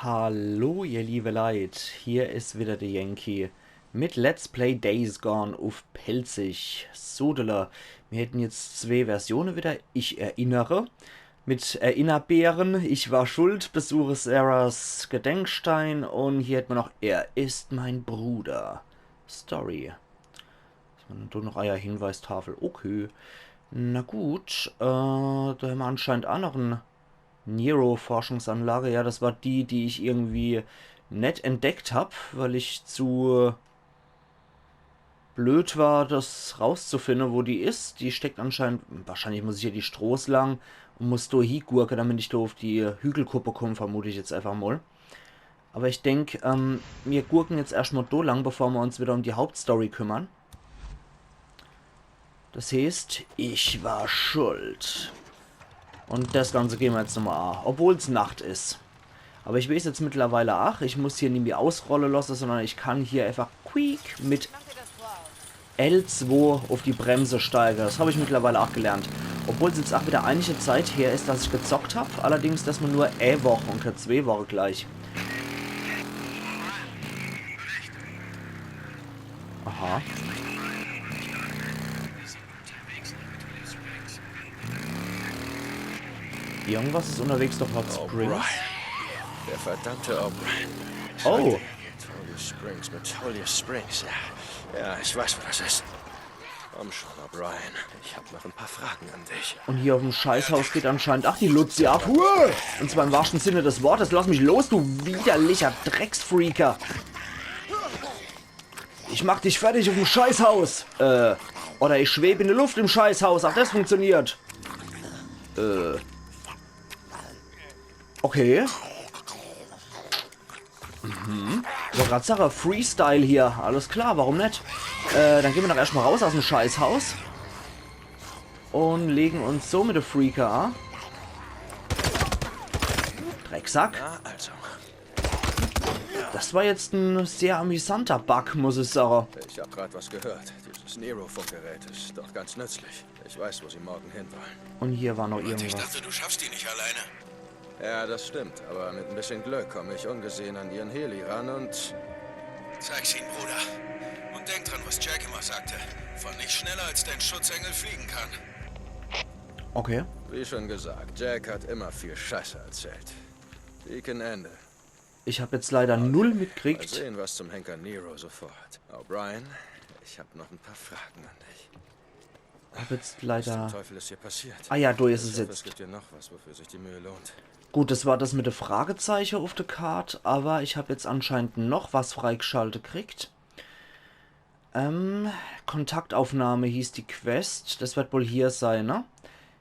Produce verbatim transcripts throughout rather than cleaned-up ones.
Hallo, ihr liebe Leit, hier is wieder de Yankee mit Let's Play Days Gone uff Pälzisch. Sodele, mir hätten jetzt zwee Versione wieder. Ich erinnere, mit Erinnerbeeren, ich war schuld, besuche Sarahs Gedenkstein un hier hätt mer noch Er ist mein Bruder. Story. Was war denn do noch? Ah ja, Hinweistafel. Okay. Na gut, äh, do hämmer anscheinend aa noch en Nero-Forschungsanlage. Ja, das war die, die ich irgendwie net entdeckt hab, weil ich zu blöd war, das rauszufinde, wo die is. Die steckt anscheinend, wahrscheinlich muss ich hier die Stroß lang un muss do hiegurke, damit ich do uff die Hügelkuppe komm, vermut ich jetzt einfach mol. Aber ich denk, ähm, mir gurken jetzt erscht mol do lang, bevor mer uns wieder um die Hauptstory kümmern. Das heeßt, ich war schuld. Un das Ganze gehn mer jetzt nochmol a, obwohl's Nacht is. Aber ich weeß jetzt mittlerweile ach, ich muss hier nimmi ausrolle losse, sondern ich kann hier einfach quiek mit L zwo uff die Bremse steige. Das hab ich mittlerweile ach gelernt. Obwohl's jetzt ach wieder einige Zeit her is, dass ich gezockt hab. Allerdings das mol nur e Woch un kä zwee Woche gleich. Aha. Irgendwas is unterwegs durch Hot Springs. O'Brien. Der verdammte O'Brien. Oh. Magnolia Springs, Magnolia Springs, ja. Ja, ich weiß, wo das ist. Komm schon, O'Brien. Ich hab noch ein paar Fragen an dich. Un hier uffm Scheißhaus geht anscheinend ach die Luzi ab. Hua! Un zwar im wahrsten Sinne des Wortes. Lass mich los, du widerlicher Drecksfreaker. Ich mach dich fertig uffm Scheißhaus. Äh, oder ich schweb in de Luft im Scheißhaus. Ach, das funktioniert. Äh. Okay. Mhm. Ich wollt grad sage, Freestyle hier. Alles klar, warum net? Äh, dann gehn mer doch erscht mol raus aus'm Scheißhaus. Un legen uns so mit de Freaker a. Drecksack. Na, also. Das war jetzt en sehr amüsanter Bug, muss ich sage. Ich hab grad was gehört. Dieses Nero-Funkgerät ist doch ganz nützlich. Ich weiß, wo sie morgen hin wollen. Un hier war noch Ich irgendwas. Dachte, du schaffst die nicht alleine. Ja, das stimmt. Aber mit ein bisschen Glück komme ich ungesehen an ihren Heli ran und... Zeig's ihnen, Bruder. Und denk dran, was Jack immer sagte. Fahr nicht schneller, als dein Schutzengel fliegen kann. Okay. Wie schon gesagt, Jack hat immer viel Scheiße erzählt. Deacon Ende. Ich hab jetzt leider null Mal mitkriegt. Sehen, was zum Henker Nero so vorhat. O'Brien, ich hab noch ein paar Fragen an dich. Hab jetzt Was zum leider. Teufel ist hier passiert? Ah ja, do is Ich es hoffe, jetzt. Es gibt hier noch was, wofür sich die Mühe lohnt. Gut, das war das mit de Fragezeiche uff de Kart, aber ich hab jetzt anscheinend noch was freigschalte kriegt. Ähm, Kontaktaufnahme hieß die Quest. Das wird wohl hier sein, ne?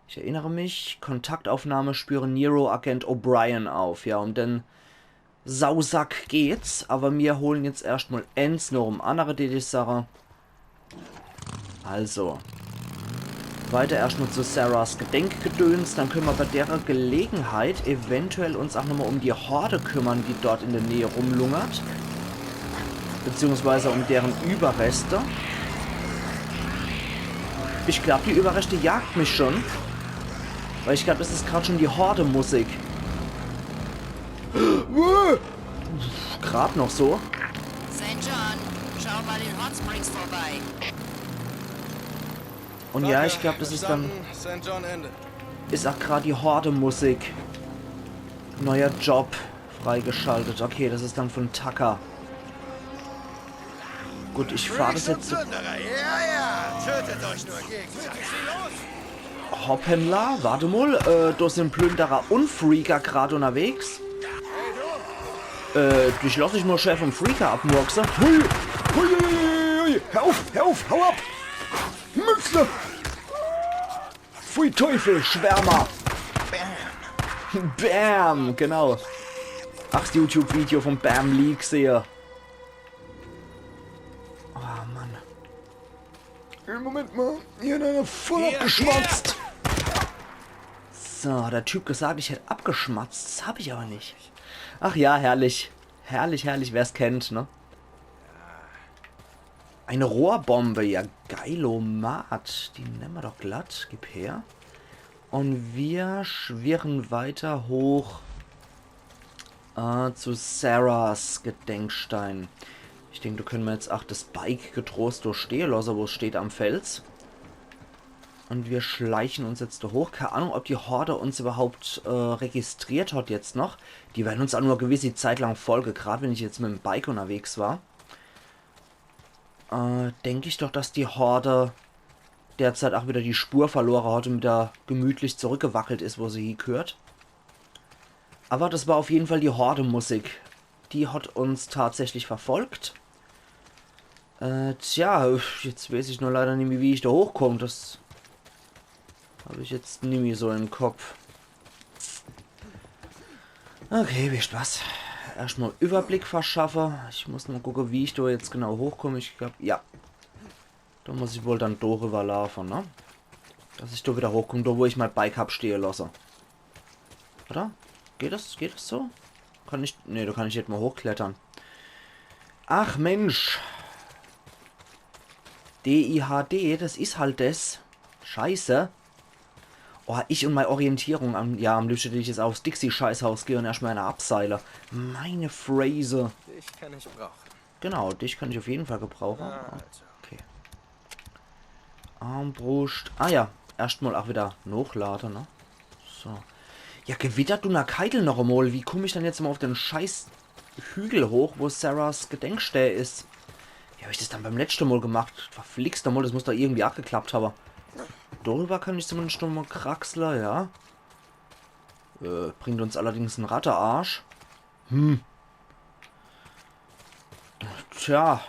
Ich erinnere mich, Kontaktaufnahme, spüre Nero-Agent O'Brien auf. Ja, um den Sausack geht's, aber mir holen jetzt erscht mol eens noch em annere, die ich sage. Also. Weiter erscht mol zu Sarahs Gedenkgedöns, dann könne mer bei derer Gelegenheit eventuell uns ach nochmol um die Horde kümmern, die dort in der Nähe rumlungert. Beziehungsweise um deren Überreste. Ich glaub, die Überreste jagt mich schon. Weil ich glaub, das is grad schon die Horde-Musik. Grad noch so. Saint John, schau bei den Hot Springs vorbei. Und ja, ich glaub, das is dann, Verstanden. Saint John Ende. is ach grad die Horde-Musik. Neuer Job freigeschaltet. Okay, das is dann von Tucker. Gut, ich fahr das jetzt so. Plünderer, ja, ja. Tötet euch nur gegenseitig. Hoppala, warte mol, äh, do sin Plünderer und Freaker grad unterwegs. Äh, dich lass ich mol schä vom Freaker abmurkse. Hui, hui, hui, hui, hui. Hör auf, hör auf, hau ab. Mütze. Pfui Teufel, Schwärmer. Bam. Bam, genau. Ach, das YouTube-Video vom Bam Leak sehe. Oh, Mann. Ey, Moment mal. Hier hat einer voll abgeschmatzt. So, hat der Typ gesagt, ich hätt abgeschmatzt. Das hab ich aber nicht. Ach ja, herrlich. Herrlich, herrlich, wer's kennt, ne? Eine Rohrbombe, ja, geilomat. Die nemme mer doch glatt. Gib her. Und wir schwirren weiter hoch Äh, zu Sarahs Gedenkstein. Ich denk, do könne mer jetzt ach das Bike getrost do stehe losse, wo's steht am Fels. Und wir schleichen uns jetzt do hoch. Keine Ahnung, ob die Horde uns überhaupt äh, registriert hat jetzt noch. Die werden uns ach nur e gewisse Zeit lang folge, grad wenn ich jetzt mit dem Bike unterwegs war. Äh, denk ich doch, dass die Horde derzeit ach wieder die Spur verlore hat und wieder gemütlich zurückgewackelt is, wo se hiegehört. Aber das war auf jeden Fall die Horde-Musik. Die hat uns tatsächlich verfolgt. Äh, tja, jetzt weiß ich nur leider nimmi, wie ich do hochkomm. Das hab ich jetzt nimmi so im Kopf. Okay, wisst was. Erstmal Überblick verschaffe. Ich muss nur gucke, wie ich do jetzt genau hochkomm. Ich glaub, ja. Do muss ich wohl dann do rüberlaufe, ne? Dass ich do wieder hochkomm, do wo ich mein Bike hab stehe losse. Oder? Geht das? Geht das so? Kann ich. Nee, do kann ich net mal hochklettere. Ach Mensch. D I H D, das is halt das. Scheiße. Oh, ich und meine Orientierung. Am, ja, am liebschte dät ich jetzt aufs Dixie-Scheißhaus gehe und erstmal einer abseile. Meine Fresse. Dich kann ich brauchen. Genau, dich kann ich auf jeden Fall gebrauche. Na also. Okay. Armbrust. Ah ja, erstmal ach wieder nochlade, ne? So. Ja, Gewitter, Dunnerkeidel noch emol. Wie komm ich dann jetzt mal auf den scheiß Hügel hoch, wo Sarahs Gedenkstää is? Wie hab ich das dann beim letschte Mal gemacht? Verflixt nochmal, das muss doch irgendwie ach geklappt habe. Darüber kann ich zumindest nochmal kraxle, ja. Äh, bringt uns allerdings en Rattearsch. Hm. Tja.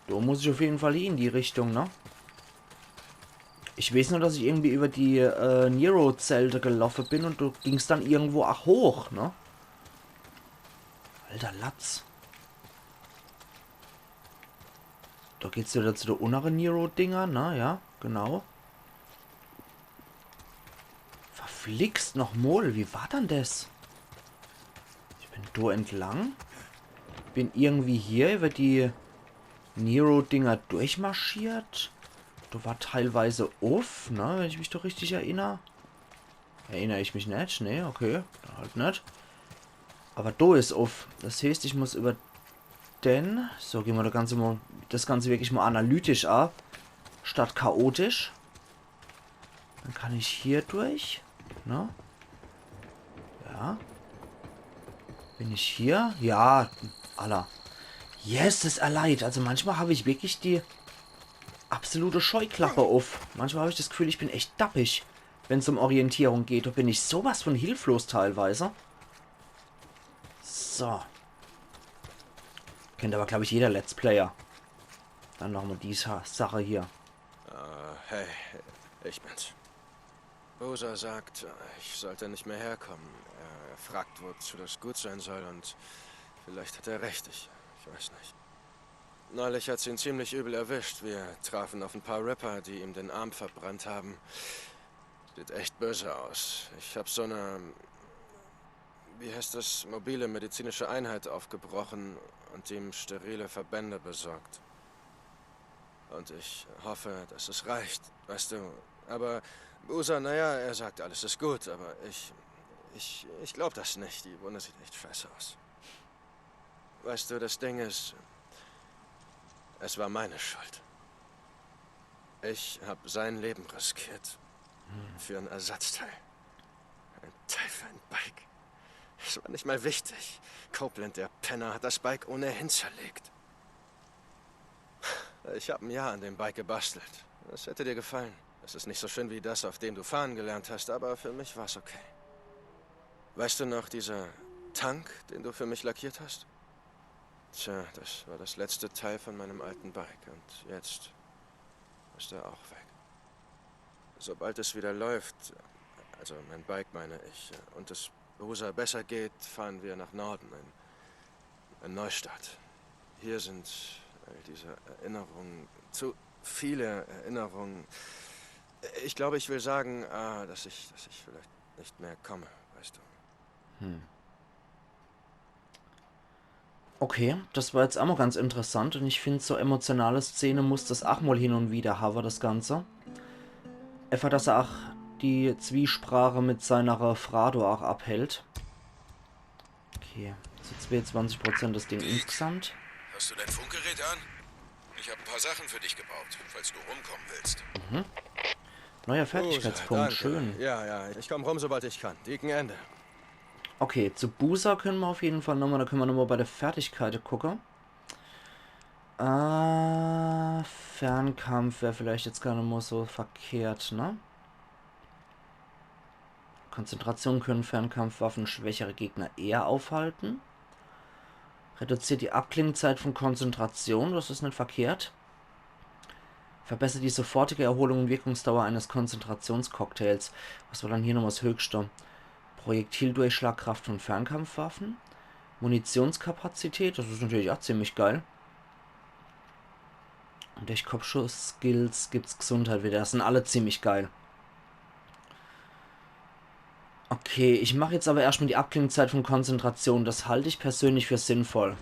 Do muss ich auf jeden Fall hin, die Richtung, ne? Ich weiß nur, dass ich irgendwie über die äh, Nero-Zelte gelaufe bin und do ging's dann irgendwo ach hoch, ne? Alter Latz. Do geht's wieder zu de unnere Nero-Dinger, ne? Ja, genau. Verflixt nochmal, wie war dann das? Ich bin do entlang. Bin irgendwie hier über die Nero-Dinger durchmarschiert. Do war teilweise uff, ne, wenn ich mich doch richtig erinner. Erinner ich mich net, ne, okay, dann halt net. Aber do is uff. Das heißt, ich muss über den. So, geh mer das Ganze mal, das Ganze wirklich mal analytisch ab, statt chaotisch. Dann kann ich hier durch, ne? Ja. Bin ich hier? Ja, alla. Yes, das erleid. Also manchmal hab ich wirklich die absolute Scheuklappe uff. Manchmal hab ich das Gefühl, ich bin echt dappig, wenn's um Orientierung geht. Do bin ich sowas von hilflos teilweise. So. Kennt aber, glaub ich, jeder Let's Player. Dann nochmal die Sa- Sache hier. Äh, hey, ich bin's. Boozer sagt, ich sollte nicht mehr herkommen. Er fragt, wozu das gut sein soll, und vielleicht hat er recht, ich, ich weiß nicht. Neulich hat's ihn ziemlich übel erwischt. Wir trafen auf ein paar Ripper, die ihm den Arm verbrannt haben. Sieht echt böse aus. Ich hab so eine, wie heißt das, mobile medizinische Einheit aufgebrochen und ihm sterile Verbände besorgt. Und ich hoffe, dass es reicht, weißt du. Aber Boozer, naja, er sagt, alles ist gut, aber ich, ich, ich glaub das nicht. Die Wunde sieht echt scheiße aus. Weißt du, das Ding ist, es war meine Schuld. Ich hab sein Leben riskiert. Für ein Ersatzteil. Ein Teil für ein Bike. Es war nicht mal wichtig. Copeland, der Penner, hat das Bike ohnehin zerlegt. Ich hab ein Jahr an dem Bike gebastelt. Es hätte dir gefallen. Es ist nicht so schön wie das, auf dem du fahren gelernt hast, aber für mich war's okay. Weißt du noch, dieser Tank, den du für mich lackiert hast? Tja, das war das letzte Teil von meinem alten Bike und jetzt ist er auch weg. Sobald es wieder läuft, also mein Bike meine ich, und es Boozer besser geht, fahren wir nach Norden, in, in Neustadt. Hier sind all diese Erinnerungen, zu viele Erinnerungen. Ich glaube, ich will sagen, ah, dass ich, dass ich vielleicht nicht mehr komme, weißt du. Okay, das war jetzt ach mal ganz interessant und ich find, so emotionale Szene muss das ach mal hin und wieder hawwe, das Ganze. Einfach, dass er ach die Zwiesprache mit seiner Fra do ach abhält. Okay, so zweiundzwanzig Prozent das Ding insgesamt. Hast du dein Funkgerät an? Ich habe ein paar Sachen für dich gebaut, falls du rumkommen willst. Neuer Fertigkeitspunkt, Danke. Schön. Ja, ja, ich komme rum, sobald ich kann. Deacon Ende. Okay, zu Boozer können wir auf jeden Fall nochmal, da können wir nochmal bei der Fertigkeit gucken. Äh, Fernkampf wäre vielleicht jetzt gar nicht mal so verkehrt, ne? Konzentration können Fernkampfwaffen schwächere Gegner eher aufhalten. Reduziert die Abklingzeit von Konzentration, das ist nicht verkehrt. Verbessert die sofortige Erholung und Wirkungsdauer eines Konzentrationscocktails. Was war dann hier nochmal das Höchste? Projektildurchschlagkraft von Fernkampfwaffen. Munitionskapazität, das ist natürlich auch ziemlich geil. Und durch Kopfschuss-Skills gibt's Gesundheit wieder. Das sind alle ziemlich geil. Okay, ich mache jetzt aber erstmal die Abklingzeit von Konzentration. Das halte ich persönlich für sinnvoll.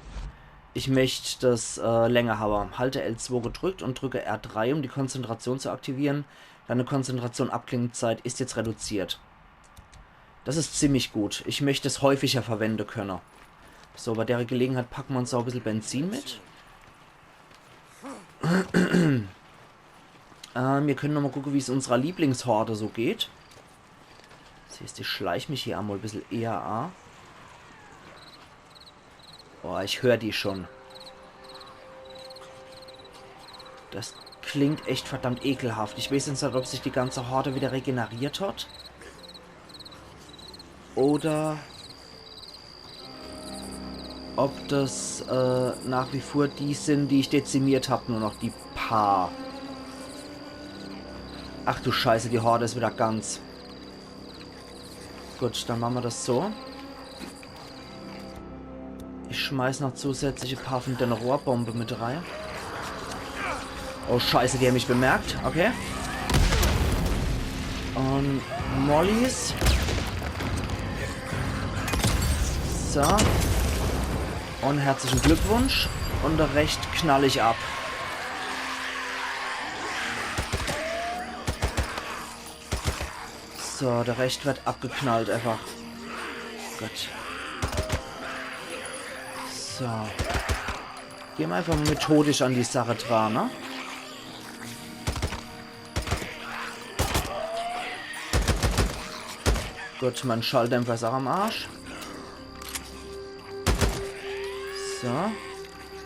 Ich möchte das äh, länger haben. Halte L zwei gedrückt und drücke R drei, um die Konzentration zu aktivieren. Deine Konzentration-Abklingzeit ist jetzt reduziert. Das ist ziemlich gut. Ich möchte es häufiger verwenden können. So, bei der Gelegenheit packen wir uns auch ein bisschen Benzin mit. Äh, wir können nochmal gucken, wie es unserer Lieblingshorde so geht. Das heißt, ich schleich mich hier einmal ein bisschen eher an. Boah, ich höre die schon. Das klingt echt verdammt ekelhaft. Ich weiß jetzt nicht, ob sich die ganze Horde wieder regeneriert hat. Oder ob das äh, nach wie vor die sind, die ich dezimiert habe, nur noch die paar. Ach du Scheiße, die Horde ist wieder ganz. Gut, dann machen wir das so. Ich schmeiß noch zusätzliche paar von den Rohrbombe mit rein. Oh Scheiße, die haben mich bemerkt. Okay. Und Mollys. So. Und herzlichen Glückwunsch. Und recht knall ich ab. So, der Rest wird abgeknallt einfach. Gut. So. Gehen wir einfach mal methodisch an die Sache dran, ne? Gut, mein Schalldämpfer ist auch am Arsch. So.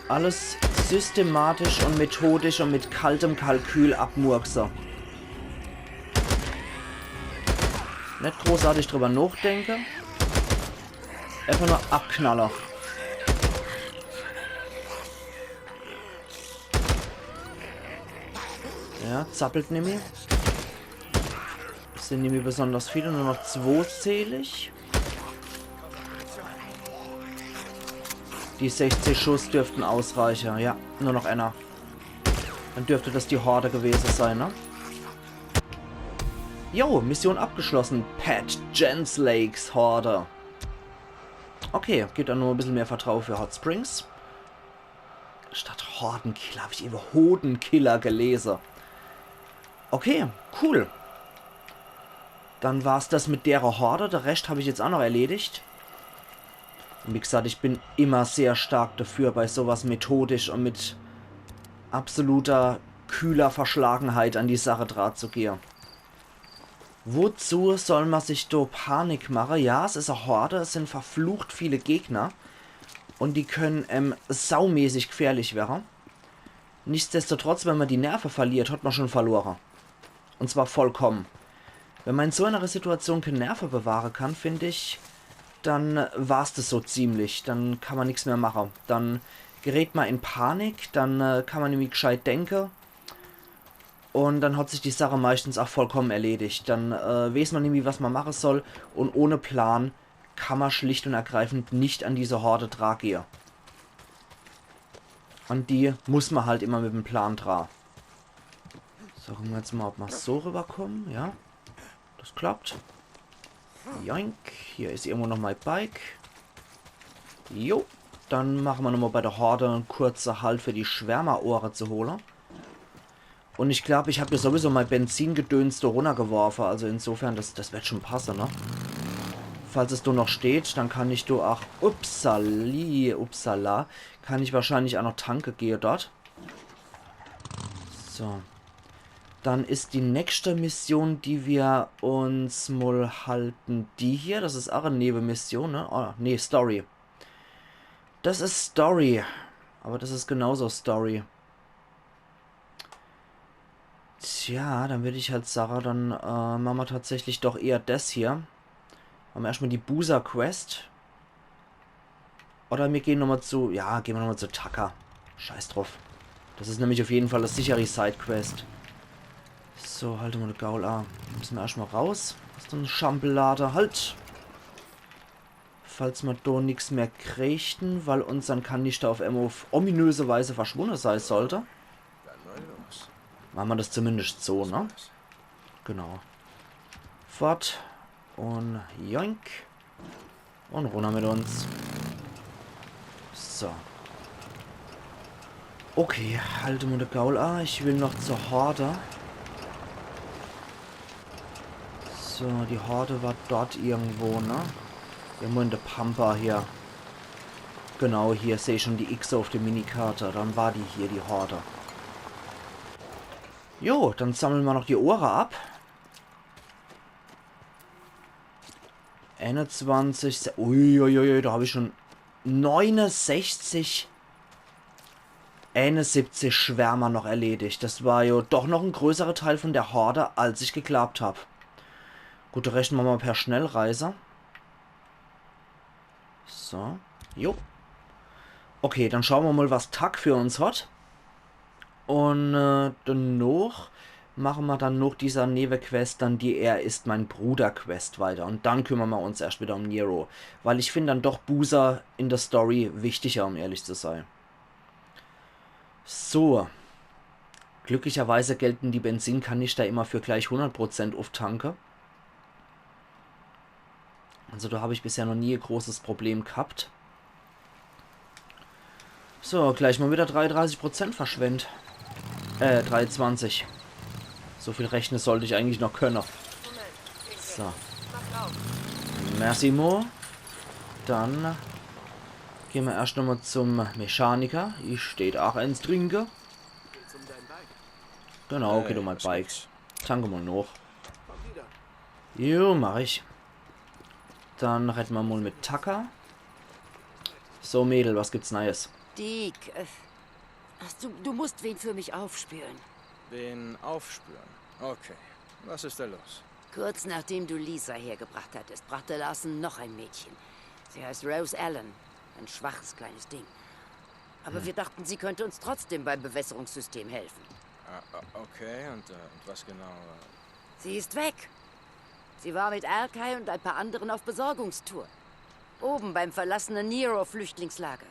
Alles systematisch und methodisch und mit kaltem Kalkül abmurkse. Net großartig drüber nachdenke. Einfach nur abknalle. Ja, zappelt nimmi. Sind nimmi besonders viele, nur noch zwo seh ich. Die sechzig Schuss dürften ausreichen, ja, nur noch einer. Dann dürfte das die Horde gewesen sein, ne? Jo, Mission abgeschlossen. Pat Jenslakes Horde. Okay, gibt dann nur ein bisschen mehr Vertrauen für Hot Springs. Statt Hordenkiller habe ich eben Hodenkiller gelesen. Okay, cool. Dann war's das mit der Horde. Der Rest habe ich jetzt auch noch erledigt. Und wie gesagt, ich bin immer sehr stark dafür, bei sowas methodisch und mit absoluter kühler Verschlagenheit an die Sache dran zu gehen. Wozu soll man sich do Panik mache? Ja, es is e Horde, es sind verflucht viele Gegner. Und die können ähm, saumäßig gefährlich wäre. Nichtsdestotrotz, wenn man die Nerve verliert, hat man schon verlore. Und zwar vollkommen. Wenn man in so einer Situation keine Nerve bewahre kann, finde ich, dann war's das so ziemlich. Dann kann man nix mehr mache. Dann gerät man in Panik, dann äh, kann man nimmi gescheit denke. Und dann hat sich die Sache meistens auch vollkommen erledigt. Dann äh, weiß man nimmi, was man mache soll. Und ohne Plan kann man schlicht und ergreifend nicht an diese Horde dra gehe. An die muss man halt immer mit dem Plan dra. So, gucken wir jetzt mal, ob wir so rüberkommen. Ja, das klappt. Joink, hier ist irgendwo noch mein Bike. Jo, dann machen wir nochmal bei der Horde einen kurzen Halt für die Schwärmerohre zu holen. Und ich glaube, ich habe ja sowieso mein Benzingedöns da runtergeworfen. Also insofern, das, das wird schon passen, ne? Falls es do noch steht, dann kann ich do ach, upsali, upsala, kann ich wahrscheinlich ach noch tanke gehe dort. So. Dann is die nächste Mission, die wir uns mol halten, die hier. Das is ach e Nebenmission, ne? Oh, nee, Story. Das is Story. Aber das is genauso Story. Tja, dann würd ich halt sage, dann äh, mache mer tatsächlich doch eher das hier. Mache mer erschtmol die Boozer-Quest. Oder mir gehen nochmol zu, ja, gehen mer nochmol zu Tucker. Scheiß druff. Das is nämlich auf jeden Fall das sichere Sidequest. So, halt mol de Gaul a. Müsse mer erschtmol raus aus dem Schampellade. Halt! Falls mer do nix mehr kriegten, weil unsern Kanister auf emol auf ominöse Weise verschwunne sei sollte. Dann mal los. Mache mer das zumindest so, ne? Genau. Fort. Un joink. Un runner mit uns. So. Okay, halt mol de Gaul a. Ich will noch zur Horde. So, die Horde war dort irgendwo, ne? Irgendwo in de Pampa hier. Genau, hier seh ich schon die X auf de Minikarte. Dann war die hier, die Horde. Jo, dann sammle mer noch die Ohre ab. Einundzwanzig, se-, uiuiui, do hab ich schon neunundsechzig, einundsiebzig Schwärmer noch erledigt. Das war jo doch noch en größerer Teil von der Horde, als ich geglaubt hab. Gut, rechne mer mol per Schnellreise. So. Jo. Okay, dann schaue mer mol, was Tuck für uns hat. Un äh, danoch mache mer dann noch dieser Newequest dann die Er ist mein Bruder Quest weiter. Un dann kümmere mer uns erscht wieder um Nero. Weil ich find dann doch Boozer in der Story wichtiger, um ehrlich zu sei. So. Glücklicherweise gelten die Benzinkanister immer für gleich hundert Prozent Auftanke. Also do hab ich bisher noch nie e großes Problem gehabt. So, gleich mol wieder dreiunddreißig Prozent verschwendt. Äh, dreiundzwanzig. So viel rechne sollt ich eigentlich noch könne. So. Merci, Mo. Dann gehn mer erscht nochmol zum Mechaniker. Ich steh ach ens trinke. Genau, okay, du mei Bike. Tanke mol noch. Jo, mach ich. Dann redde mer mol mit Tucker. So, Mädel, was gibt's Neies? Deek, äh, hast du, du musst wen für mich aufspüren. Wen aufspüren? Okay. Was ist da los? Kurz nachdem du Lisa hergebracht hattest, brachte Larsen noch ein Mädchen. Sie heißt Rose Allen. Ein schwaches kleines Ding. Aber wir dachten, sie könnte uns trotzdem beim Bewässerungssystem helfen. Ah, ah, okay, und, äh, und was genau? Äh, Sie ist weg. Sie war mit Alkai und ein paar anderen auf Besorgungstour. Oben beim verlassenen Nero-Flüchtlingslager.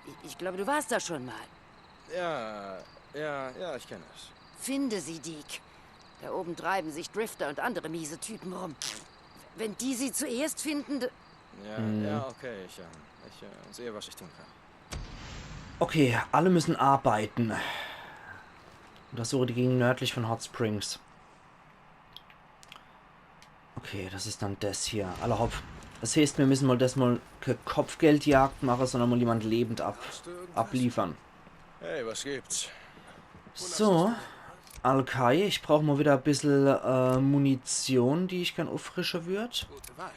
Ich, ich glaube, du warst da schon mal. ja, ja, ja, ich kenne es. Finde sie, Deek. Da oben treiben sich Drifter und andere miese Typen rum. Wenn die sie zuerst finden, d- Ja, ja, okay, ich, ähm, ich äh, sehe, was ich tun kann. Okay, alle müssen arbeiten. Untersuche die Gegend nördlich von Hot Springs. Okay, das is dann des hier. Alla hopp. Das heeßt, mir müssen mol des mol ke Kopfgeldjagd mache, sondern mol jemand lebend ab abliefern. Hey, was gibt's? So, Alkai, ich brauch mol wieder e bissel äh, Munition, die ich gern uffrische würd. Gute Wahl.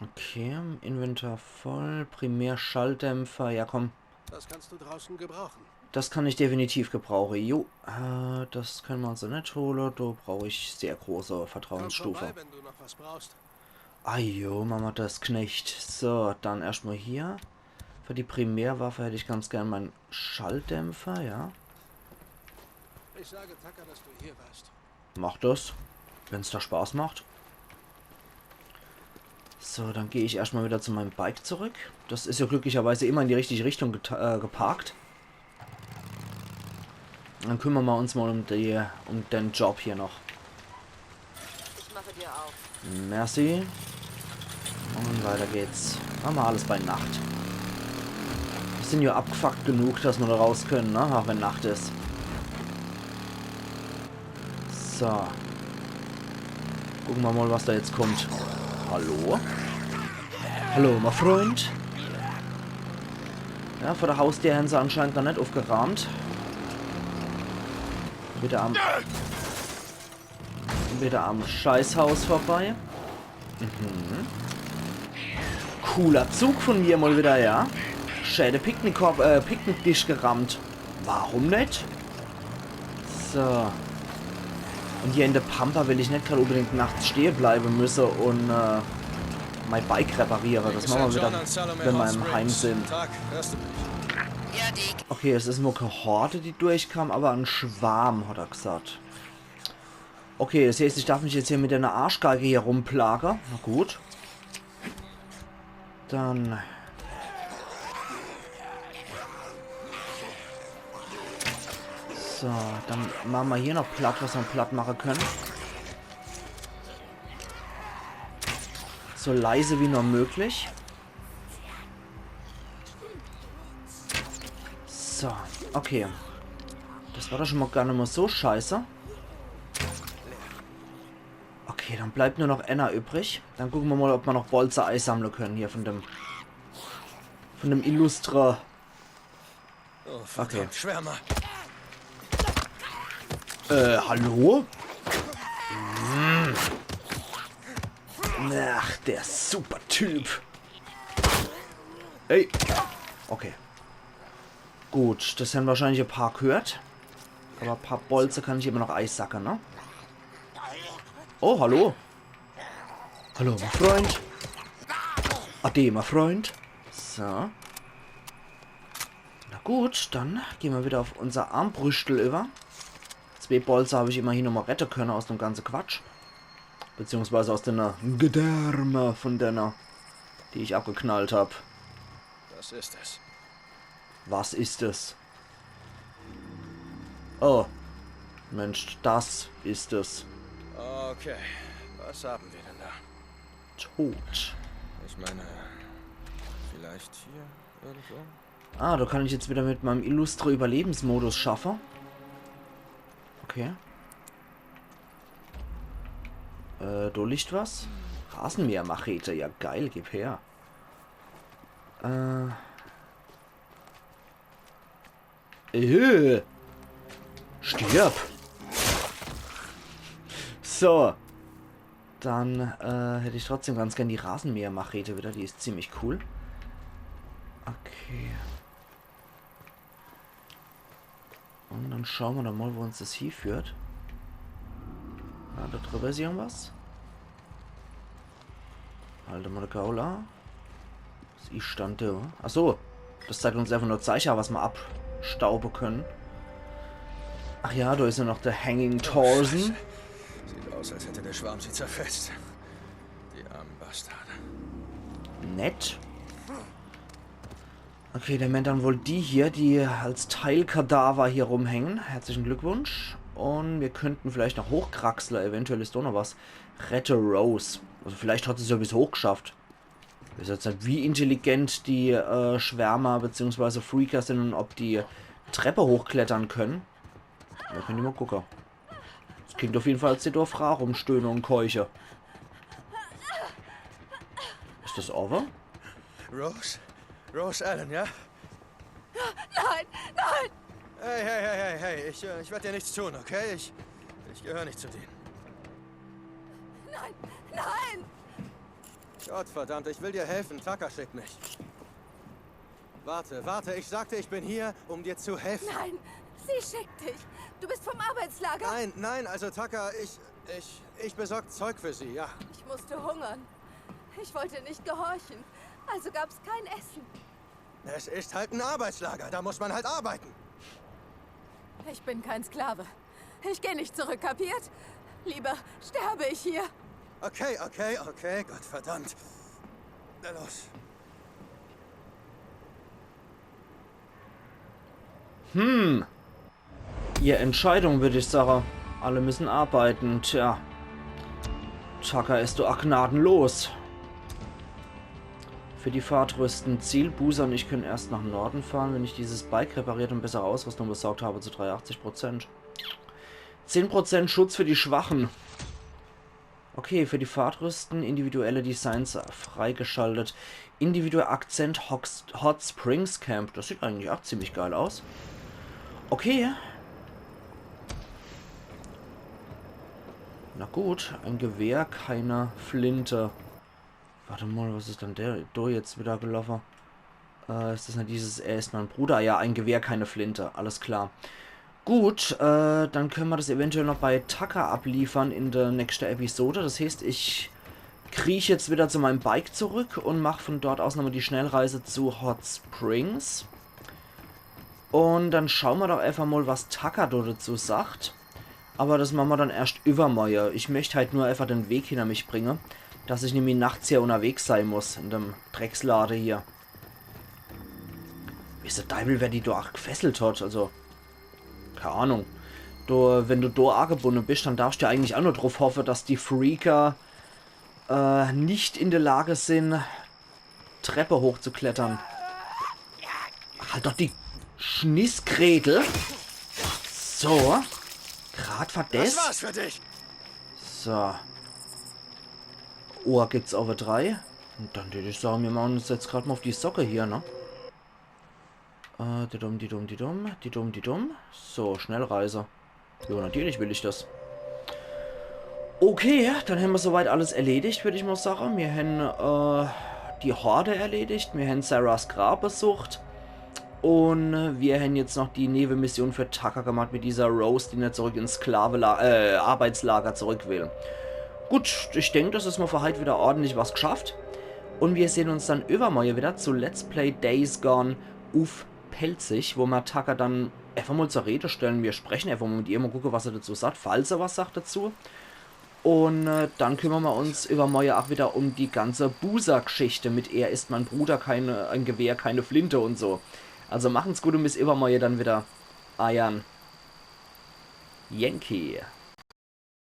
Okay, Inventar voll, Primärschalldämpfer, ja komm, Das kannst du draußen gebrauchen. das kann ich definitiv gebrauche. Jo, äh, das könne mer also net hole, do brauch ich sehr große Komm Vertrauensstufe. Vorbei, wenn du noch was brauchst. Ajo, Mama, das Knecht. So, dann erscht mol hier. Für die Primärwaffe hätt ich ganz gern mein Schalldämpfer, ja. Ich sage Tucker, dass du hier warst. Mach das, wenn's da Spaß macht. So, dann geh ich erscht mol wieder zu meinem Bike zurück. Das is ja glücklicherweise immer in die richtige Richtung geta- äh, geparkt. Dann kümmere mer uns mol um die, um den Job hier noch. Ich mache dir auf. Merci. Und weiter geht's. Mache mer alles bei Nacht. Mir sin ja abgefuckt genug, dass mer do raus könne, ne? Ach wenn Nacht is. So. Gucke mer mol, was do jetzt kummt. Hallo? Hallo, mein Freund. Ja, vor der Haustür hän se anscheinend noch net uffgeraamt. Wieder am, wieder am Scheißhaus vorbei. Mhm. Cooler Zug von mir mol wieder, ja. Schää de Picknickkorb, äh, Picknickdisch gerammt. Warum net? So. Und hier in der Pampa will ich net grad unbedingt nachts stehe bleibe müsse und, äh, mein Bike repariere. Das mache mer wieder, wenn mer im Heim sin. Tag, hörst du mich? Ja, Deke. Okay, es is nur kä Horde, die durchkam, aber en Schwarm, hat er gesagt. Okay, das heißt, ich darf mich jetzt hier mit einer Arschgeige hier rumplage. Na gut. Dann. So, dann mache mer hier noch platt, was mer platt mache können. So leise wie nur möglich. So, okay. Das war doch schon mal gar net mal so scheiße. Okay, dann bleibt nur noch einer übrig. Dann gucke mer mal, ob mer noch Bolze eisammle können hier von dem, von dem illustre. Oh, verdammt, Schwärmer. Äh, hallo? Hm. Ach, der Supertyp. Ey. Okay. Gut, das hän wahrscheinlich e paar gehört. Aber e paar Bolze kann ich immer noch eisacke, ne? Oh, hallo. Hallo, mein Freund. Ade, mein Freund. So. Na gut, dann gehn mer wieder auf unser Armbrüstel über. Zwee Bolze hab ich immerhin nochmal rette können aus dem ganze Quatsch. Beziehungsweise aus denne Gedärme von denne, die ich abgeknallt hab. Das ist es. Was ist es? Oh. Mensch, das ist es. Okay, was haben wir denn da? Tot. Ich meine, vielleicht hier irgendwo? Ah, da kann ich jetzt wieder mit meinem illustre Überlebensmodus schaffe. Okay. Äh, da liegt was. Rasenmähermachete, ja geil, gib her. Äh. Äh. Stirb. So. Dann äh, hätt ich trotzdem ganz gern die Rasenmähermachete wieder. Die ist ziemlich cool. Okay. Und dann schaue mer doch mal, wo uns das hieführt. Ja, da drüber is irgendwas. Halt mal, Gaula. Was is dann da? Ach so. Das zeigt uns einfach nur Zeiche, was mer abstaube können. Ach ja, da is ja noch der Hanging Torso. Sieht aus, als hätte der Schwarm sie zerfetzt. Die armen Bastarde. Nett. Okay, der meint dann wohl die hier, die als Teilkadaver hier rumhängen. Herzlichen Glückwunsch. Und wir könnten vielleicht noch hochkraxle. Eventuell is da noch was. Rette Rose. Also vielleicht hat sie's ja bis hoch geschafft. Ich weeß jetzt net, wie intelligent die äh, Schwärmer bzw. Freaker sind und ob die Treppe hochklettern können. Da könnt ihr mal gucken. Es klingt auf jeden Fall, als hätt do e Fraa rumstöhne und keuche. Is das over? Rose? Rose Allen, ja? Nein, nein, Hey, hey, hey, hey, hey, ich, äh, ich werde dir nichts tun, okay? Ich, ich gehöre nicht zu denen. nein, nein! Gott verdammt, ich will dir helfen. Tucker schickt mich. Warte, warte, ich sagte, ich bin hier, um dir zu helfen. Nein, sie schickt dich. Du bist vom Arbeitslager. Nein, nein, also Tucker, ich, ich, ich besorge Zeug für sie, ja. Ich musste hungern. Ich wollte nicht gehorchen. Also gab's kein Essen. Es ist halt ein Arbeitslager, da muss man halt arbeiten. Ich bin kein Sklave. Ich gehe nicht zurück, kapiert? Lieber sterbe ich hier. Okay, okay, okay, Gott verdammt. Na los. Hm. Ihr Entscheidung, würd ich sagen. Alle müssen arbeiten, tja. Tucker is doch gnadenlos. Für die Fahrt rüsten. Ziel, Boozer und ich können erst nach Norden fahren, wenn ich dieses Bike repariert und bessere Ausrüstung besorgt habe, zu dreiundachtzig Prozent. Zehn Prozent Schutz für die Schwachen. Okay, für die Fahrtrüsten individuelle Designs freigeschaltet. Individueller Akzent Hot, Hot Springs Camp. Das sieht eigentlich auch ziemlich geil aus. Okay. Na gut, ein Gewehr, keine Flinte. Warte mal, was is dann der do jetzt wieder gelaufen? Äh, is das net dieses, er ist mein Bruder? Ja, ein Gewehr, keine Flinte. Alles klar. Gut, äh, dann können wir das eventuell noch bei Tucker abliefern in der nächsten Episode. Das heißt, ich kriech jetzt wieder zu meinem Bike zurück und mach von dort aus nochmal die Schnellreise zu Hot Springs. Und dann schauen wir doch einfach mal, was Tucker do dazu sagt. Aber das machen wir dann erst übermorgen. Ich möchte halt nur einfach den Weg hinter mich bringen, dass ich nämlich nachts hier unterwegs sein muss, in dem Dreckslade hier. Wieso Deibel, wer die do auch gefesselt hat, also, keine Ahnung. Du, wenn du do angebunden bist, dann darfst du ja eigentlich auch nur drauf hoffen, dass die Freaker, äh, nicht in der Lage sind, Treppe hochzuklettern. Halt doch die Schnissgretel. So. Grad for des. Das war's für dich. So. Ohr gibt's over drei. Und dann würde ich sagen, wir machen uns jetzt grad mal auf die Socke hier, ne? Äh, didum, didum, didum, didum, didum. So, Schnellreise. Jo, natürlich will ich das. Okay, dann haben wir soweit alles erledigt, würde ich mal sagen. Wir haben, äh, die Horde erledigt, wir haben Sarahs Grab besucht. Und wir haben jetzt noch die Nebenmission für Tucker gemacht mit dieser Rose, die net zurück ins Sklavela äh, Arbeitslager zurück will. Gut, ich denke, das is mal für heute wieder ordentlich was geschafft. Und wir sehen uns dann übermorgen wieder zu Let's Play Days Gone uff Pälzisch, wo wir Tucker dann einfach mal zur Rede stellen. Wir sprechen einfach mal mit ihr, mal gucken, was er dazu sagt, falls er was sagt dazu. Und äh, dann kümmern wir uns übermorgen auch wieder um die ganze Boozer-Geschichte mit „Er ist mein Bruder, keine, ein Gewehr, keine Flinte“ und so. Also machen's gut und bis übermorgen dann wieder. Eiern Yankee.